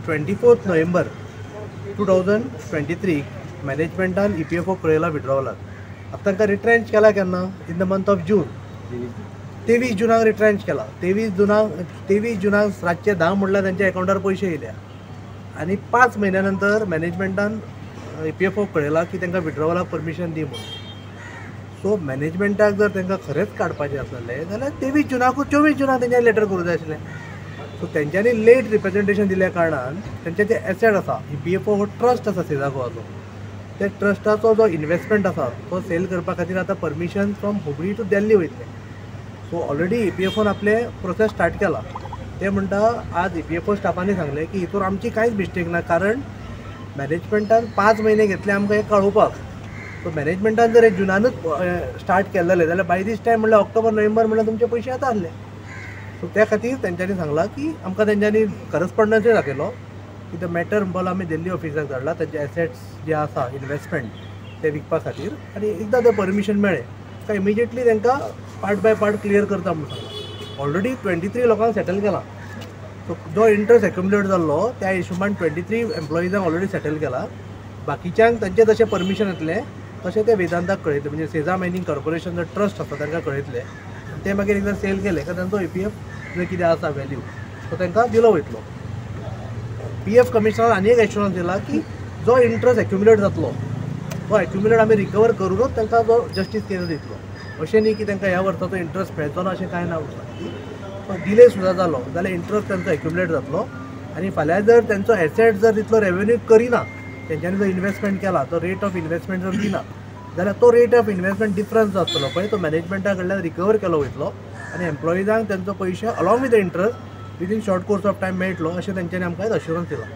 24 November 2023 मॅनेजमेंटान EPFO कळयला विड्रॉवलाक. आतां तांकां retrench केला केन्ना? In the month of June. 23 जुनाक retrench केला. 23 जुनाक रातचे 10 म्हणल्यार तांच्या अकावंटार पयशे येयल्या आनी 5 म्हयन्या नंतर मॅनेजमेंटान EPFO कळयला की तांकां विड्रॉवलाक परमिशन दी म्हणून. सो मॅनेजमेंटाक जर तांकां खरेंच काडपाचें आसलें जाल्यार 23 जुनाकूच 24 जुनाक तेंच्यांनी लेटर करूं जाय आशिल्लें. सो तेंच्यांनी लेट रिप्रेजेंटेशन दिल्या कारणान तेंचे जे एसेट आसा, EPFO हो ट्रस्ट आसा सेजा गोवाचो, त्या ट्रस्टाचो जो इन्वेस्टमेंट आसा तो सेल करपा खातीर आतां permission from Hubli to Delhi वयतलें. सो ऑलरेडी EPFOन आपलें प्रोसेस स्टार्ट केला. ते म्हणटा आज EPFO स्टाफांनी सांगलें की हितून आमची कांयच मिस्टेक ना, कारण मॅनेजमेंटान 5 म्हयने घेतले आमकां हें कळोवपाक. सो मॅनेजमेंटान जर हे जुनानूच स्टार्ट केलें जाल्यार जाल्यार बाय दीस टायम म्हणल्यार ऑक्टोबर नोव्हेंबर म्हणल्यार तुमचे पयशे येता आसले. सो त्या खातीर तेंच्यांनी सांगलां की आमकां तेंच्यांनी करस्पॉन्डन्सूय दाखयलो की the matter म्हणपाक आमी दिल्ली ऑफिसाक धाडला तेंचे एसेट्स जे आसा इन्वेस्टमेंट ते विकपा खातीर, आनी एकदां तें परमिशन मेळ्ळें काय इमिजिएटली तांकां पार्ट बाय पार्ट क्लियर करता म्हणून सांगलां. ऑलरेडी 23 लोकांक सेटल केला. सो जो इंट्रस्ट एक्युमुलेट जाल्लो त्या हिशोबान 23 एम्प्लॉइजांक ऑलरेडी सेटल केला. बाकीच्यांक तांचें जशें परमिशन येतलें तशें ते वेदांताक कळयतले, म्हणजे सेजा मायनींग कॉर्पोरेशन जो ट्रस्ट आसा तांकां कळयतले. ते मागीर एकदां सेल केले काय तांचो EPF जो कितें आसा व्हॅल्यू तो तांकां दिलो वयतलो. PF कमिशनरान आनी एक एश्योरन्स दिला की जो इंट्रस्ट एक्युमुलेट जातलो तो एक्युमुलेट आमी रिकवर करूनच तांकां जो जस्टीस केस दितलो. अशें न्ही की तांकां ह्या वर्साचो इंट्रस्ट मेळचो ना अशें कांय ना. डिले सुद्दां जालो जाल्यार इंट्रस्ट तांचो एक्युमुलेट जातलो आनी फाल्यां जर तांचो एसेट जर तितलो रेवेन्यू करिना, तेंच्यांनी जो इन्वेस्टमेंट केला तो रेट ऑफ इन्वेस्टमेंट जर दिना जाल्यार तो रेट ऑफ इन्वेस्टमेंट डिफरन्स जो आसतलो पळय तो मॅनेजमेंटा कडल्यान रिकवर केलो वयतलो आनी एम्प्लॉइजांक तांचो पयशे along with the interest within short course of time मेळटलो अशें तेंच्यांनी आमकां अश्योरन्स दिलां.